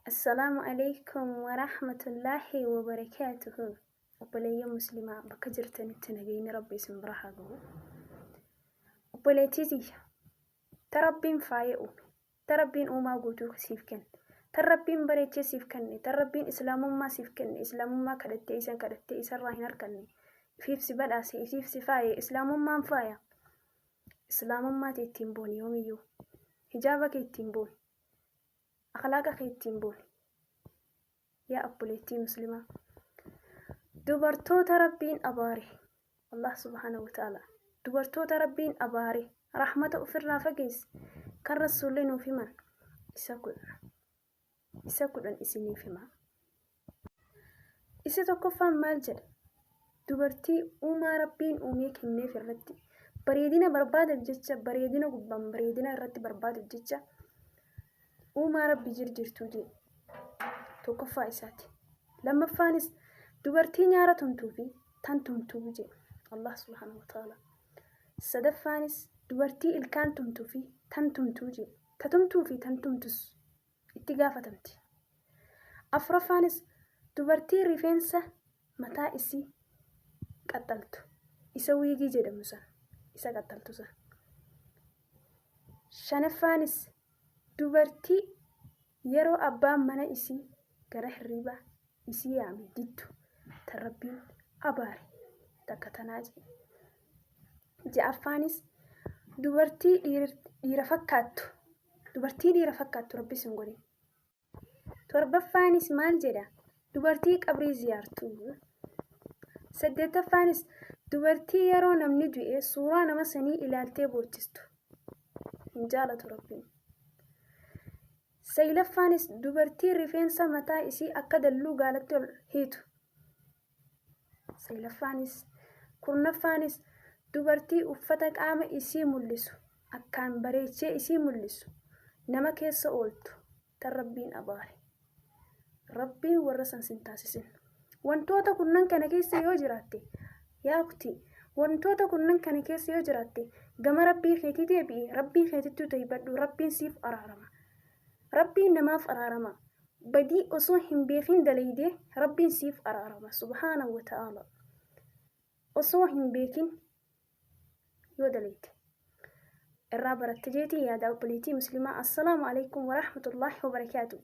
Assalaamu alaikum warahmatullaahi wabarakaatuhu. Obboleeyyan muslimaa bakka jirtanitti nageenyi Rabbi isin bira haa gahu. Obboleettii tiyya, ta Rabbiin faaya uume, ta Rabbiin uumaa guutuu siif kenne, ta Rabbiin bareechee siif kenne, ta Rabbiin islaamummaa siif kenne, islaamummaa kadhattee isan kadhattee isarraa hin arkanne, ifiif si badhaase, ifiif si faaye, islaamummaan faaya. Islaamummaa tee ittiin booni yoomiyyuu. Hijaaba kee ittiin booni. Akhlaaqa kee ittiin booni. Yaa obboleettii muslimaa. Dubartoota Rabbiin abaare. Allah subhaanahu wa ta'ala. Dubartoota Rabbiin abaare. Rahmata ofirraa fageesse. Kan Rasuulli nuuf himan. Isa 10. Isa 10 isiniif hima. Isa tokkoffaan maal jedha? Dubartii uumaa Rabbiin uumee kenneef irratti bareedina barbaadaf jecha bareedina gubbaan bareedina irratti barbaaduuf jecha uumaa Rabbi jirjirtuu jedhe. Tokkoffaa isaati. Lammaffaanis dubartii nyaara tumtuu fi tan tumtuu jedhe. Allah subhaanahu wa ta'ala. Sadaffaanis dubartii ilkaan tumtuu fi tan tumtuu jedhe. Ta tumtuu fi tan tumtus itti gaafatamti. Afuraffaanis dubartii rifeensa mataa isii qaxxaltu isa wiigii jedhamu san isa qaxxaltu san. Shanaffaanis dubartii yeroo abbaan mana isii gara hirriibaa isii yaame diddu tan Rabbiin abaare takka tanaa jedhe. Ja'affaanis dubartii dhiira fakkaattu dubartii dhiira fakkaattu Rabbi sin godhin. Torbaffaanis maal jedha? Dubartii qabrii ziyaartu. Saddeettaffaanis dubartii yeroo namni du'e suuraa nama sanii ilaaltee boochistu. Hin jaalatu Rabbiin. Saglaffaanis dubartii rifeensa mataa isii akka dalluu gaalatti ol hiitu. Saglaffaanis, kurnaffaanis dubartii uffata qaama isii mul'isu akkaan bareechee isii mul'isu nama keessa ooltu tan Rabbiin abaare. Rabbiin warra san sin taasisin. Wantoota kurnan kana keessa yoo jiraatte, yaa uktii, wantoota kurnan kana keessa yoo jiraatte, gama Rabbii keetii deebi'i, Rabbii keetittuu taybadhu, Rabbiin siif araarama. Rabbiin namaaf araarama. Badii osoo hin beekin dalaydee Rabbiin siif araarama. Subhaanahu wa ta'aala. Osoo hin beekin yoo dalayde. Irraa baratte jeetiin yaada obboleettii muslimaa. Assalaamu alaikum warahmatullaahi wabarakaatu.